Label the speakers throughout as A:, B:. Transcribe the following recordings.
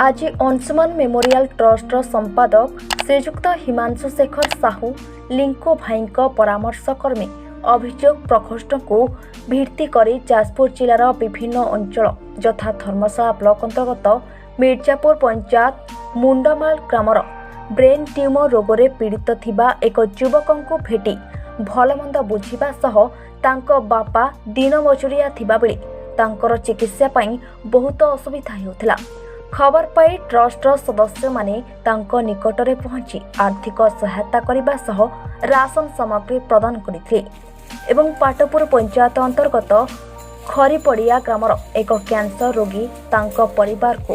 A: ଆଜି ଅଂଶୁମାନ ମେମୋରିଆଲ ଟ୍ରଷ୍ଟର ସମ୍ପାଦକ ଶ୍ରୀଯୁକ୍ତ ହିମାଂଶୁ ଶେଖର ସାହୁ ଲିଙ୍କୁ ଭାଇଙ୍କ ପରାମର୍ଶ କ୍ରମେ ଅଭିଯୋଗ ପ୍ରକୋଷ୍ଠକୁ ଭିତ୍ତି କରି ଯାଜପୁର ଜିଲ୍ଲାର ବିଭିନ୍ନ ଅଞ୍ଚଳ ଯଥା ଧର୍ମଶାଳା ବ୍ଲକ ଅନ୍ତର୍ଗତ ମିର୍ଜାପୁର ପଞ୍ଚାୟତ ମୁଣ୍ଡମାଲ ଗ୍ରାମର ବ୍ରେନ୍ ଟ୍ୟୁମର ରୋଗରେ ପୀଡ଼ିତ ଥିବା ଏକ ଯୁବକଙ୍କୁ ଭେଟି ଭଲମନ୍ଦ ବୁଝିବା ସହ ତାଙ୍କ ବାପା ଦିନ ମଜୁରିଆ ଥିବାବେଳେ ତାଙ୍କର ଚିକିତ୍ସା ପାଇଁ ବହୁତ ଅସୁବିଧା ହେଉଥିଲା। ଖବର ପାଇ ଟ୍ରଷ୍ଟର ସଦସ୍ୟମାନେ ତାଙ୍କ ନିକଟରେ ପହଞ୍ଚି ଆର୍ଥିକ ସହାୟତା କରିବା ସହ ରାସନ ସାମଗ୍ରୀ ପ୍ରଦାନ କରିଥିଲେ ଏବଂ ପାଟପୁର ପଞ୍ଚାୟତ ଅନ୍ତର୍ଗତ ଖରିପଡ଼ିଆ ଗ୍ରାମର ଏକ କ୍ୟାନ୍ସର ରୋଗୀ ତାଙ୍କ ପରିବାରକୁ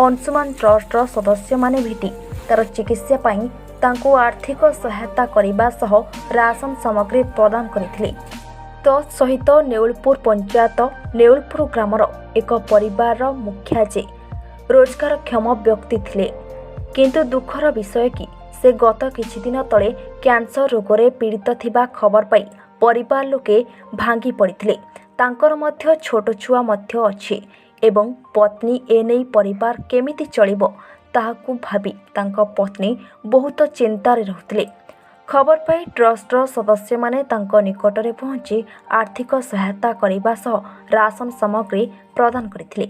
A: ଅଂଶୁମାନ ଟ୍ରଷ୍ଟର ସଦସ୍ୟମାନେ ଭେଟି ତାର ଚିକିତ୍ସା ପାଇଁ ତାଙ୍କୁ ଆର୍ଥିକ ସହାୟତା କରିବା ସହ ରାସନ ସାମଗ୍ରୀ ପ୍ରଦାନ କରିଥିଲେ। ତତ୍ ସହିତ ନେଉଳପୁର ପଞ୍ଚାୟତ ନେଉଳପୁର ଗ୍ରାମର ଏକ ପରିବାରର ମୁଖିଆ ଯେ ରୋଜଗାରକ୍ଷମ ବ୍ୟକ୍ତି ଥିଲେ, କିନ୍ତୁ ଦୁଃଖର ବିଷୟ କି ସେ ଗତ କିଛିଦିନ ତଳେ କ୍ୟାନ୍ସର ରୋଗରେ ପୀଡ଼ିତ ଥିବା ଖବର ପାଇ ପରିବାର ଲୋକେ ଭାଙ୍ଗି ପଡ଼ିଥିଲେ। ତାଙ୍କର ମଧ୍ୟ ଛୋଟ ଛୁଆ ମଧ୍ୟ ଅଛି ଏବଂ ପତ୍ନୀ ଏନେଇ ପରିବାର କେମିତି ଚଳିବ ତାହାକୁ ଭାବି ତାଙ୍କ ପତ୍ନୀ ବହୁତ ଚିନ୍ତାରେ ରହୁଥିଲେ। ଖବର ପାଇ ଟ୍ରଷ୍ଟର ସଦସ୍ୟମାନେ ତାଙ୍କ ନିକଟରେ ପହଞ୍ଚି ଆର୍ଥିକ ସହାୟତା କରିବା ସହ ରାସନ ସାମଗ୍ରୀ ପ୍ରଦାନ କରିଥିଲେ।